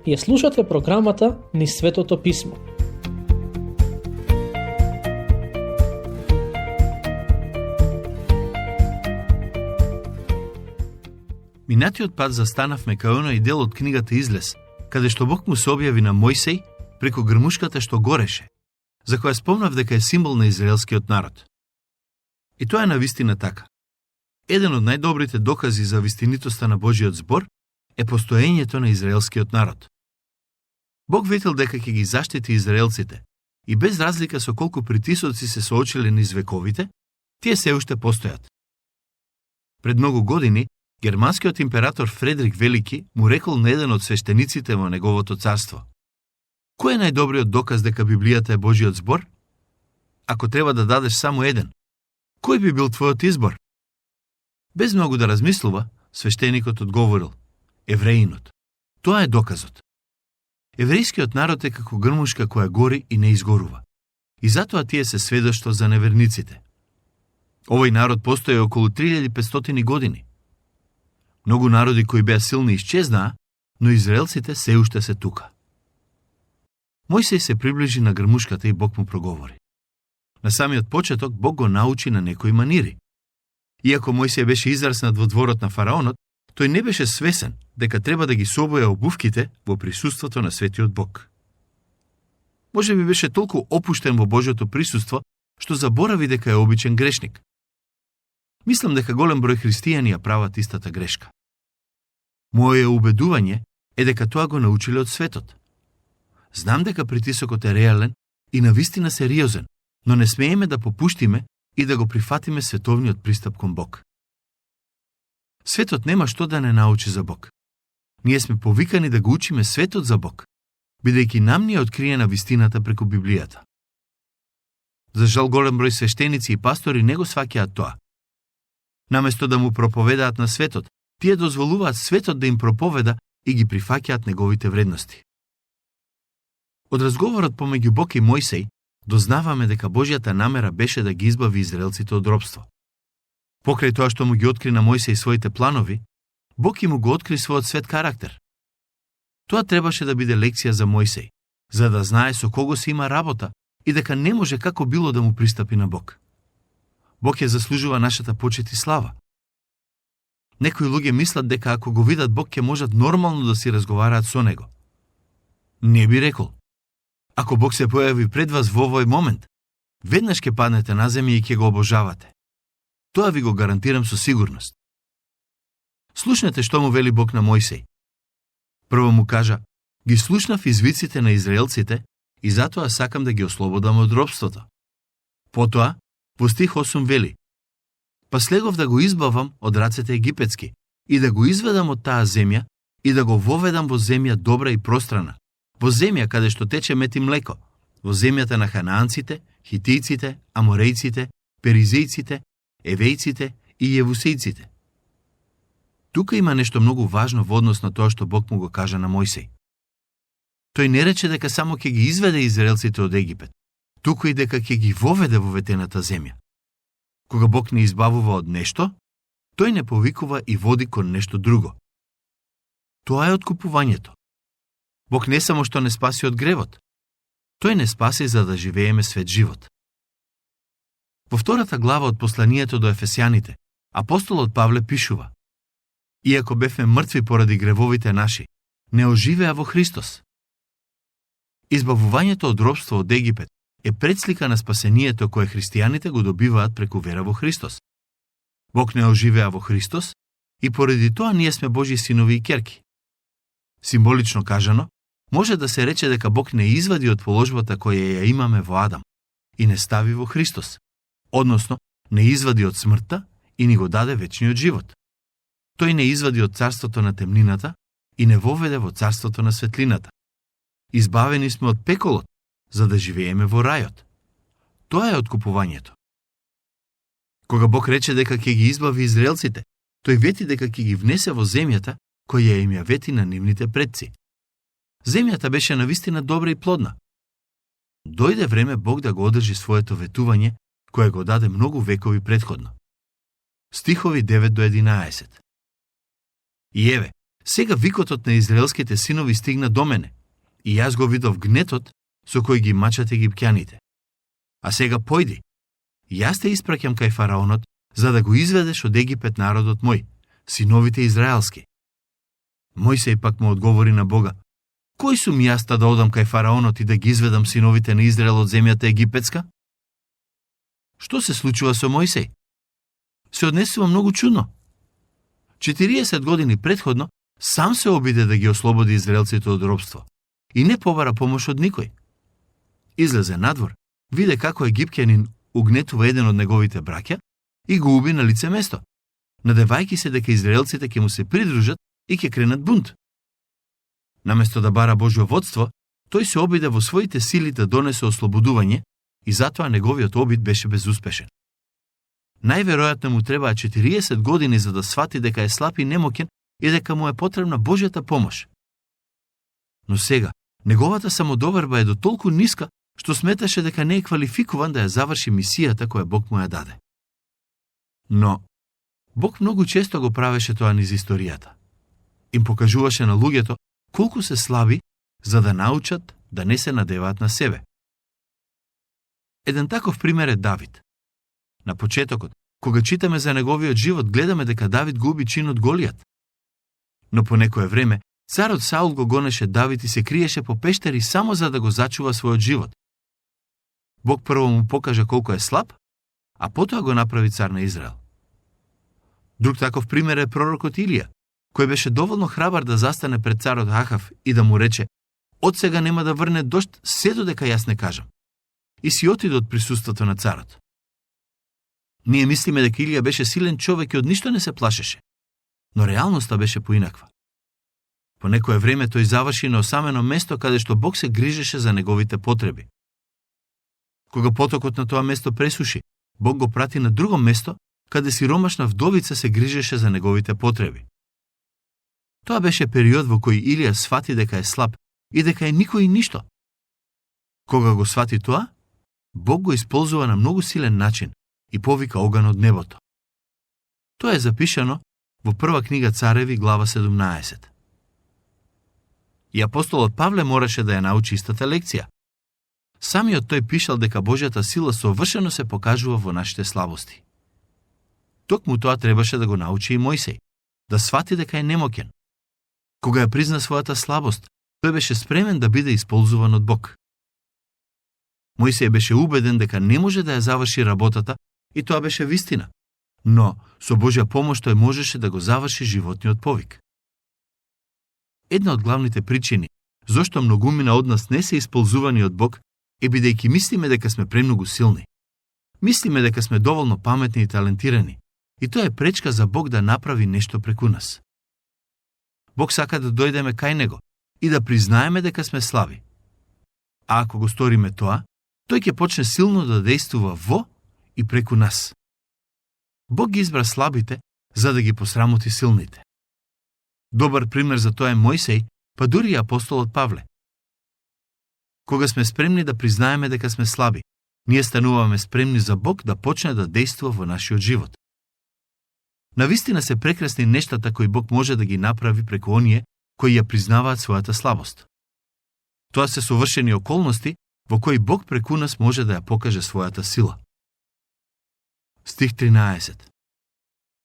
Ја слушате програмата Низ Светото Писмо. Минатиот пат застанавме кај оној дел од книгата Излез, каде што Бог му се објави на Мојсей преку грмушката што гореше, за која спомнав дека е символ на израелскиот народ. И тоа е навистина така. Еден од најдобрите докази за вистинитоста на Божиот збор е постоењето на израелскиот народ. Бог ветил дека ќе ги заштити израелците и без разлика со колку притисоци се соочиле низ вековите, тие се уште постојат. Пред многу години, германскиот император Фредрик Велики му рекол на еден од свештениците во неговото царство: кој е најдобриот доказ дека Библијата е Божиот збор? Ако треба да дадеш само еден, кој би бил твојот избор? Без многу да размислува, свештеникот одговорил: евреинот. Тоа е доказот. Еврејскиот народ е како грмушка која гори и не изгорува. И затоа тие се сведоштво за неверниците. Овој народ постои околу 3500 години. Многу народи кои беа силни исчезнаа, но израелците се уште се тука. Мојсей се приближи на грмушката и Бог му проговори. На самиот почеток Бог го научи на некои манири. Иако Мојсей беше израснат во дворот на фараонот, тој не беше свесен дека треба да ги собоја обувките во присуството на светиот Бог. Може би беше толку опуштен во Божјото присуство, што заборави дека е обичен грешник. Мислам дека голем број христијани ја прават истата грешка. Моје убедување е дека тоа го научиле од светот. Знам дека притисокот е реален и навистина сериозен, но не смееме да попуштиме и да го прифатиме световниот пристап кон Бог. Светот нема што да не научи за Бог. Ние сме повикани да го учиме светот за Бог, бидејќи нам ни е откриена вистината преку Библијата. За жал, голем број свештеници и пастори не го сваќаат тоа. Наместо да му проповедаат на светот, тие дозволуваат светот да им проповеда и ги прифаќаат неговите вредности. Од разговорот помеѓу Бог и Мојсей, дознаваме дека Божјата намера беше да ги избави израелците од робство. Покрај тоа што му ги откри на Мојсей своите планови, Бог и му го откри својот свет карактер. Тоа требаше да биде лекција за Мојсей, за да знае со кого се има работа и дека не може како било да му пристапи на Бог. Бог ја заслужува нашата почит и слава. Некои луѓе мислат дека ако го видат Бог ќе можат нормално да си разговараат со него. Не би рекол. Ако Бог се појави пред вас во овој момент, веднаш ќе паднете на земја и ќе го обожавате. Тоа ви го гарантирам со сигурност. Слушнете што му вели Бог на Мојсей. Прво му кажа: ги слушнав извиците на израелците и затоа сакам да ги ослободам од робството. Потоа, во стих 8 вели: па слегов да го избавам од рацете египетски и да го изведам од таа земја и да го воведам во земја добра и пространа, во земја каде што тече мед и млеко, во земјата на ханаанците, хитијците, аморејците, перизејците, евејците и јевусејците. Тука има нешто многу важно во однос на тоа што Бог му го кажа на Мојсей. Тој не рече дека само ќе ги изведе израелците од Египет, туку и дека ќе ги воведе во ветената земја. Кога Бог не избавува од нешто, тој не повикува и води кон нешто друго. Тоа е откупувањето. Бог не само што не спаси од гревот, тој не спаси за да живееме свет живот. Во втората глава од посланието до Ефесјаните, апостолот Павле пишува: иако бевме мртви поради гревовите наши, не оживеа во Христос. Избавувањето од робство од Египет е предслика на спасението кое христијаните го добиваат преку вера во Христос. Бог не оживеа во Христос и поради тоа ние сме Божји синови и ќерки. Символично кажано, може да се рече дека Бог не извади од положбата која ја имаме во Адам и не стави во Христос, односно не извади од смртта и ни го даде вечниот живот. Тој не извади од царството на темнината и не воведе во царството на светлината. Избавени сме од пеколот, за да живееме во рајот. Тоа е откупувањето. Кога Бог рече дека ќе ги избави израелците, тој вети дека ќе ги внесе во земјата која им ја вети на нивните предци. Земјата беше навистина добра и плодна. Дојде време Бог да го одржи своето ветување, кое го даде многу векови претходно. Стихови 9 до 11. И еве, Сега викотот на израелските синови стигна до мене, и јас го видов гнетот со кој ги мачат египтјаните. А сега појди, јас те испраќам кај фараонот, за да го изведеш од Египет народот мој, синовите израелски. Мојсей пак му одговори на Бога: Кој сум јас да одам кај фараонот и да ги изведам синовите на Израел од земјата египетска? Што се случува со Мојсей? Се однесува многу чудно. 40 години претходно сам се обиде да ги ослободи израелците од робство и не побара помош од никој. Излезе надвор, виде како египтјанин угнетува еден од неговите браќа и го уби на лице место, надевајќи се дека израелците ќе му се придружат и ќе кренат бунт. Наместо да бара Божјо водство, тој се обиде во своите сили да донесе ослободување и затоа неговиот обид беше безуспешен. Најверојатно му требаа 40 години за да свати дека е слаб и немоќен и дека му е потребна Божјата помош. Но сега, неговата самодоверба е до толку ниска, што сметаше дека не е квалификуван да ја заврши мисијата која Бог му ја даде. Но, Бог многу често го правеше тоа низ историјата. Им покажуваше на луѓето колку се слаби за да научат да не се надеваат на себе. Еден таков пример е Давид. На почетокот, кога читаме за неговиот живот, гледаме дека Давид губи чинот Голијат. Но по некое време, царот Саул го гонеше Давид и се криеше по пештери само за да го зачува својот живот. Бог прво му покажа колку е слаб, а потоа го направи цар на Израел. Друг таков пример е пророкот Илија, кој беше доволно храбар да застане пред царот Ахав и да му рече: Од сега нема да врне дожд се додека јас не кажам. И си отиде од присуството на царот. Ние мислиме дека Илија беше силен човек и од ништо не се плашеше, но реалноста беше поинаква. По некое време тој заврши на осамено место каде што Бог се грижеше за неговите потреби. Кога потокот на тоа место пресуши, Бог го прати на друго место, каде сиромашна вдовица се грижеше за неговите потреби. Тоа беше период во кој Илија свати дека е слаб и дека е никој и ништо. Кога го свати тоа, Бог го исползува на многу силен начин и повика оган од небото. Тоа е запишано во прва книга Цареви, глава 17. И апостолот Павле мораше да ја научи истата лекција. Самиот тој пишал дека Божјата сила совршено се покажува во нашите слабости. Токму тоа требаше да го научи и Мојсей, да свати дека е немоќен. Кога ја призна својата слабост, тој беше спремен да биде исползуван од Бог. Мојсей беше убеден дека не може да ја заврши работата и тоа беше вистина, но со Божја помош тој можеше да го заврши животниот повик. Една од главните причини зошто многумина од нас не се исползувани од Бог е бидејќи мислиме дека сме премногу силни. Мислиме дека сме доволно паметни и талентирани, и тоа е пречка за Бог да направи нешто преку нас. Бог сака да дојдеме кај Него и да признаеме дека сме слаби. А ако го сториме тоа, тој ќе почне силно да дејствува во и преку нас. Бог ги избра слабите за да ги посрамоти силните. Добар пример за тоа е Мојсей, па дури и апостолот Павле. Кога сме спремни да признаеме дека сме слаби, ние стануваме спремни за Бог да почне да дејствува во нашиот живот. Навистина се прекрасни нештата кои Бог може да ги направи преку оние кои ја признаваат својата слабост. Тоа се совршени околности во кои Бог преку нас може да ја покаже својата сила. Стих 13.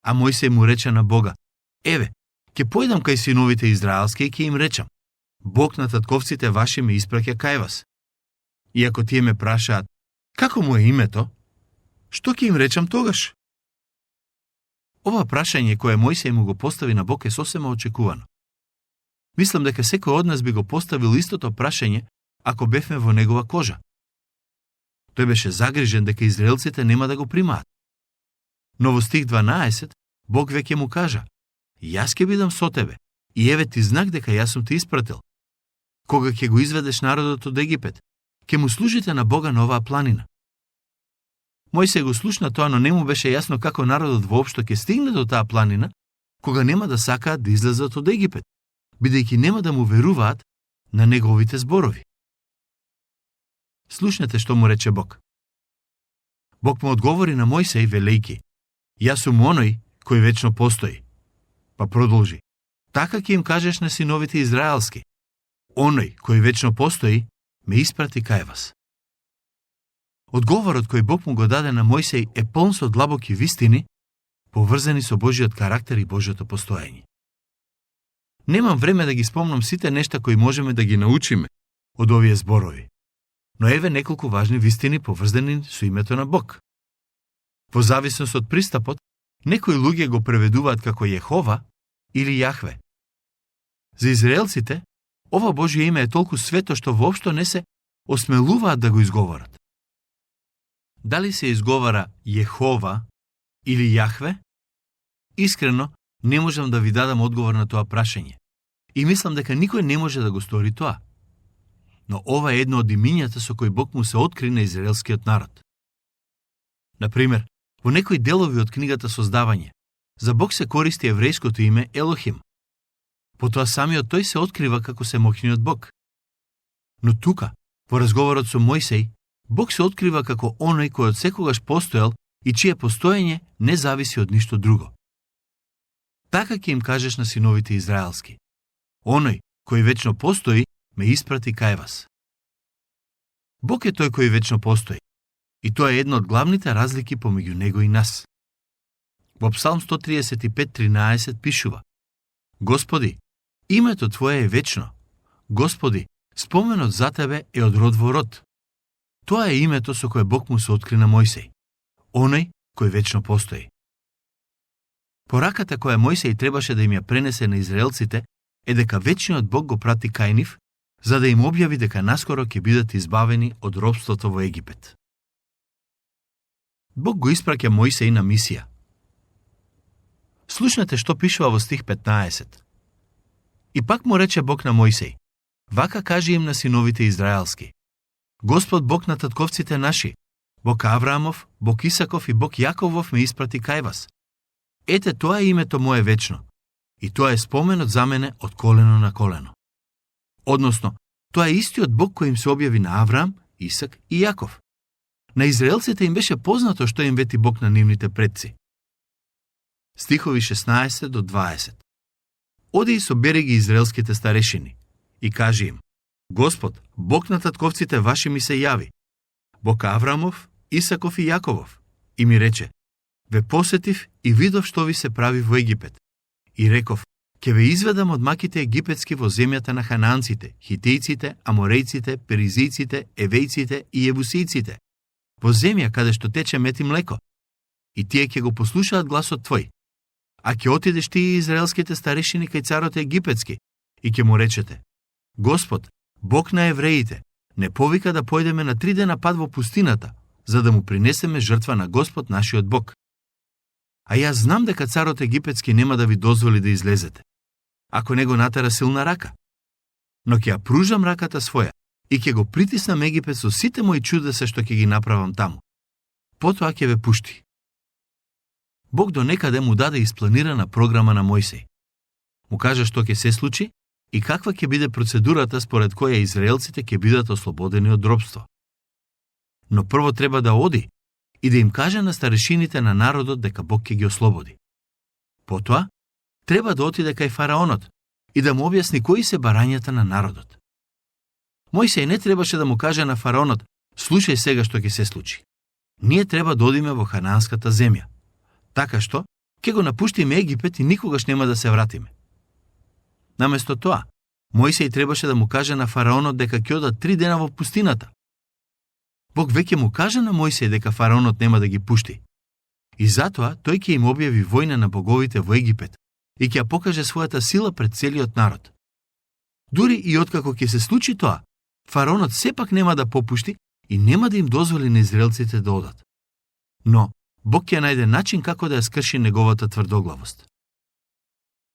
А Мојсей му рече на Бога: Еве, ќе појдам кај синовите израелски и ќе им речам: Бог на татковците ваши ме испраќа кај вас. И ако тие ме прашаат: Како му е името? Што ќе им речам тогаш? Ова прашање кое Мојсей му го постави на Бог е сосема очекувано. Мислам дека секој од нас би го поставил истото прашање ако бевме во негова кожа. Тој беше загрижен дека израелците нема да го примаат. Но во стих 12 Бог веќе му кажа: Јас ќе бидам со тебе и еве ти знак дека јас сум те испратил. Кога ќе го изведеш народот од Египет, ќе му служите на Бога на оваа планина. Мојсей го слушна тоа, но не му беше јасно како народот воопшто ќе стигне до таа планина, кога нема да сакаат да излезат од Египет, бидејќи нема да му веруваат на неговите зборови. Слушнете што му рече Бог. Бог му одговори на Мојсей велејки: Јас сум оној кој вечно постои. Па продолжи: така ќе им кажеш на синовите израелски: оној кој вечно постои, ме испрати кај вас. Одговорот кој Бог му го даде на Мојсей е полн со длабоки вистини, поврзани со Божиот карактер и Божиото постоење. Немам време да ги спомнам сите нешта кои можеме да ги научиме од овие зборови, но еве неколку важни вистини поврзани со името на Бог. Во зависност од пристапот, некои луѓе го преведуваат како Јехова или Јахве. За израелците, ова Божие име е толку свето што воопшто не се осмелуваат да го изговорат. Дали се изговара Јехова или Јахве? Искрено, не можам да ви дадам одговор на тоа прашање. И мислам дека никој не може да го стори тоа. Но ова е едно од имињата со кои Бог му се откри на израелскиот народ. Например, во некои делови од книгата Создавање, за Бог се користи еврејското име Елохим. Потоа самиот тој се открива како семоќниот Бог. Но тука, во разговорот со Мојсей, Бог се открива како оној кој од секогаш постоел и чие постоење не зависи од ништо друго. Така ќе им кажеш на синовите израелски: оној кој вечно постои, ме испрати кај вас. Бог е тој кој вечно постои, и тоа е една од главните разлики помеѓу него и нас. Во Псалм 135:13 пишува: Господи, името Твое е вечно. Господи, споменот за Тебе е од род во род. Тоа е името со кое Бог му се откри на Мојсей, оној кој вечно постои. Пораката која Мојсей требаше да им ја пренесе на израелците е дека вечниот Бог го прати кај нив, за да им објави дека наскоро ќе бидат избавени од робството во Египет. Бог го испраќа Мојсей на мисија. Слушнете што пишува во стих 15. И пак му рече Бог на Мојсей: вака кажи им на синовите израелски: Господ Бог на татковците наши, Бог Авраамов, Бог Исаков и Бог Јаковов ме испрати кај вас. Ете, тоа е името мое вечно, и тоа е споменот за мене од колено на колено. Односно, тоа е истиот Бог кој им се објави на Авраам, Исак и Јаков. На израелците им беше познато што им вети Бог на нивните предци. Стихови 16 до 20. Оди и собери ги израелските старешини и кажи им: Господ, Бог на татковците ваши ми се јави, Бог Авраамов, Исаков и Јаковов, и ми рече: ве посетив и видов што ви се прави во Египет. И реков: ќе ве изведам од маките египетски во земјата на хананците, хитејците, аморејците, перизијците, евејците и јебусијците, во земја каде што тече мед и млеко. И тие ќе го послушаат гласот твој. А ќе отидеш ти и израелските старешини кај царот египетски и ќе му речете: Господ, Бог на евреите, не повика да појдеме на 3 дена пат во пустината, за да му принесеме жртва на Господ нашиот Бог. А јас знам дека царот египетски нема да ви дозволи да излезете, ако не го натера силна рака. Но ќе ја пружам раката своја и ќе го притиснам Египет со сите мои чудеса што ќе ги направам таму. Потоа ќе ве пушти. Бог до некаде му даде испланирана програма на Мојсей. Му кажа што ќе се случи и каква ќе биде процедурата според која израелците ќе бидат ослободени од робство. Но прво треба да оди и да им каже на старешините на народот дека Бог ќе ги ослободи. Потоа, треба да отиде кај фараонот и да му објасни кои се барањата на народот. Мојсей не требаше да му каже на фараонот: слушај сега што ќе се случи. Ние треба да одиме во хананската земја, така што ќе го напуштиме Египет и никогаш нема да се вратиме. Наместо тоа, Мојсей требаше да му каже на фараонот дека ќе одат 3 дена во пустината. Бог веќе му кажа на Мојсей дека фараонот нема да ги пушти. И затоа тој ќе им објави војна на боговите во Египет и ќе ја покаже својата сила пред целиот народ. Дури и откако ќе се случи тоа, фараонот сепак нема да попушти и нема да им дозволи на израелците да одат. Но Бог ќе најде начин како да ја скрши неговата тврдоглавост.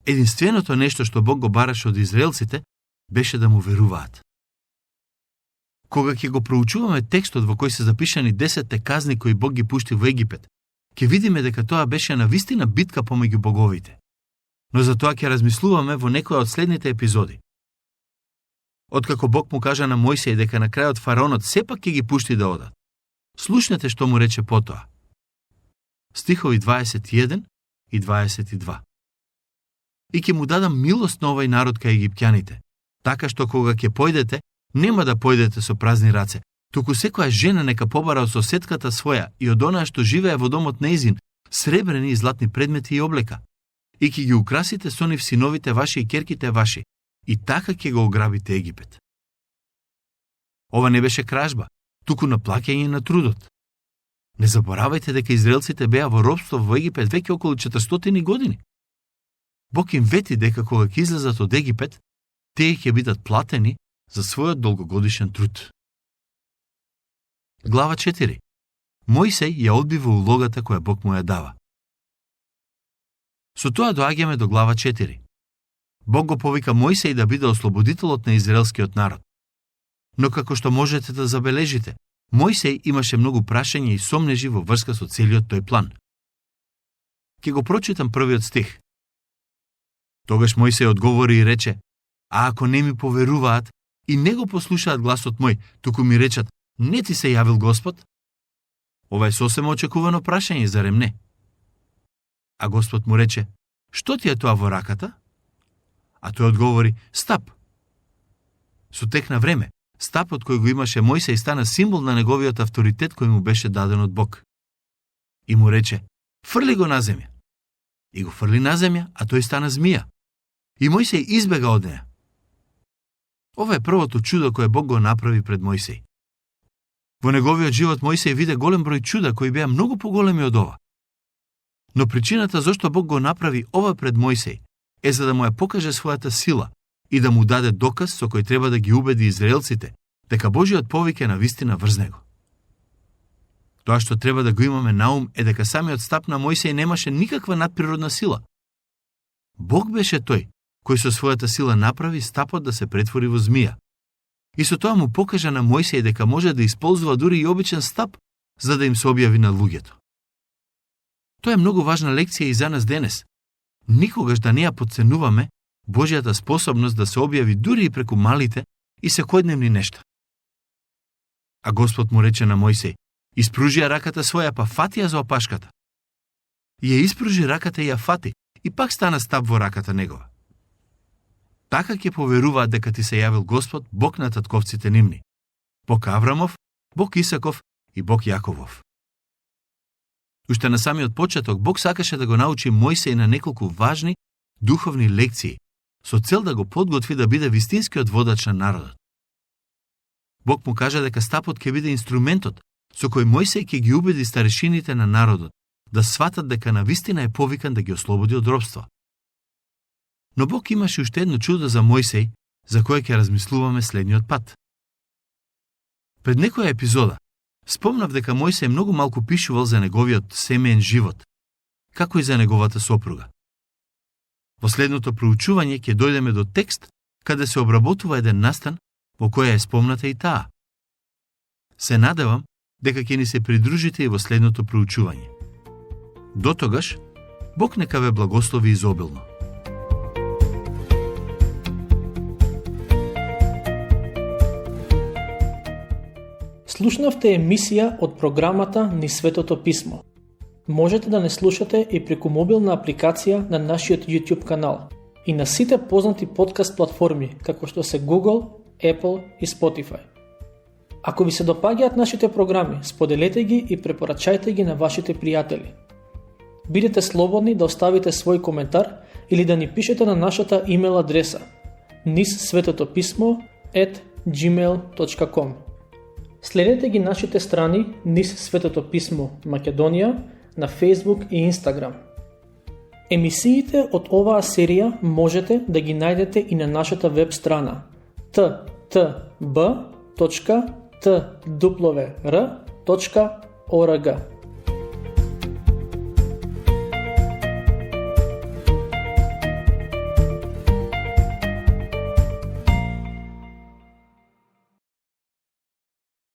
Единственото нешто што Бог го бараше од израелците беше да му веруваат. Кога ќе го проучуваме текстот во кој се запишани 10 казни кои Бог ги пушти во Египет, ќе видиме дека тоа беше навистина битка помеѓу боговите. Но за тоа ќе размислуваме во некоја од следните епизоди. Откако Бог му кажа на Мојсей дека на крајот фараонот сепак ќе ги пушти да одат, слушнете што му рече потоа. Стихови 21 и 22. и ќе му дадам милост на овој народ кај египтјаните, така што кога ќе појдете, нема да појдете со празни раце, туку секоја жена нека побара од соседката своја и од онаа што живее во домот нејзин сребрени и златни предмети и облека, и ќе ги украсите со нив синовите ваши и ќерките ваши, и така ќе го ограбите Египет. Ова не беше кражба, туку наплаќање на трудот. Не заборавајте дека израелците беа во робство во Египет веќе околу 400 години. Бог им вети дека кога ќе излезат од Египет, тие ќе бидат платени за својот долгогодишен труд. Глава 4. Мојсей ја одбива улогата која Бог му ја дава. Со тоа доаѓаме до глава 4. Бог го повика Мојсей да биде ослободителот на израелскиот народ. Но како што можете да забележите, Мојсей имаше многу прашања и сомнежи во врска со целиот тој план. Ќе го прочитам првиот стих. Тогаш Мојсей одговори и рече: а ако не ми поверуваат и не го послушаат гласот мој, туку ми речат: не ти се јавил Господ? Ова е сосема очекувано прашање, зарем не? А Господ му рече: што ти е тоа во раката? А тој одговори: стап. Со тек на време, стапот кој го имаше Мојсей стана символ на неговиот авторитет кој му беше даден од Бог. И му рече: фрли го на земја. И го фрли на земја, а тој стана змија. И Мојсей избега од неја. Ова е првото чудо кое Бог го направи пред Мојсей. Во неговиот живот Мојсей виде голем број чуда кои беа многу поголеми од ова. Но причината зашто Бог го направи ова пред Мојсей е за да му ја покаже својата сила и да му даде доказ со кој треба да ги убеди израелците дека Божиот повик е навистина врз него. Тоа што треба да го имаме на ум е дека самиот стап на Мојсей немаше никаква надприродна сила. Бог беше тој кој со својата сила направи стапот да се претвори во змија. И со тоа му покажа на Мојсей дека може да исползува дури и обичен стап за да им се објави на луѓето. Тоа е многу важна лекција и за нас денес. Никогаш да не ја потценуваме Божјата способност да се објави дури и преку малите и секојдневни нешта. А Господ му рече на Мојсей: испружи ја раката своја, па фати ја за опашката. И ја испружи раката и ја фати, и пак стана стап во раката негова. Така ќе поверуваат дека ти се јавил Господ, Бог на татковците нивни, Бог Аврамов, Бог Исаков и Бог Јаковов. Уште на самиот почеток Бог сакаше да го научи Мојсей на неколку важни духовни лекции, со цел да го подготви да биде вистинскиот водач на народот. Бог му кажа дека стапот ќе биде инструментот со кој Мојсей ќе ги убеди старешините на народот да сватат дека навистина е повикан да ги ослободи од робство. Но Бог имаше уште едно чудо за Мојсей, за кое ќе размислуваме следниот пат. Пред некоја епизода спомнав дека Мојсей многу малку пишувал за неговиот семеен живот, како и за неговата сопруга. Во следното проучување ќе дојдеме до текст каде се обработува еден настан во која е спомната и таа. Се надевам дека ќе ни се придружите и во следното проучување. Дотогаш, Бог нека ве благослови изобилно. Слушнавте емисија од програмата Низ Светото Писмо. Можете да не слушате и преку мобилна апликација на нашиот YouTube канал и на сите познати подкаст платформи, како што се Google, Apple и Spotify. Ако ви се допаѓаат нашите програми, споделете ги и препорачајте ги на вашите пријатели. Бидете слободни да оставите свој коментар или да ни пишете на нашата имейл адреса nizsvetotopismo@gmail.com. Следете ги нашите страни Низ Светото Писмо Македонија на Facebook и Instagram. Емисиите од оваа серија можете да ги најдете и на нашата веб страна ttb.twr.org.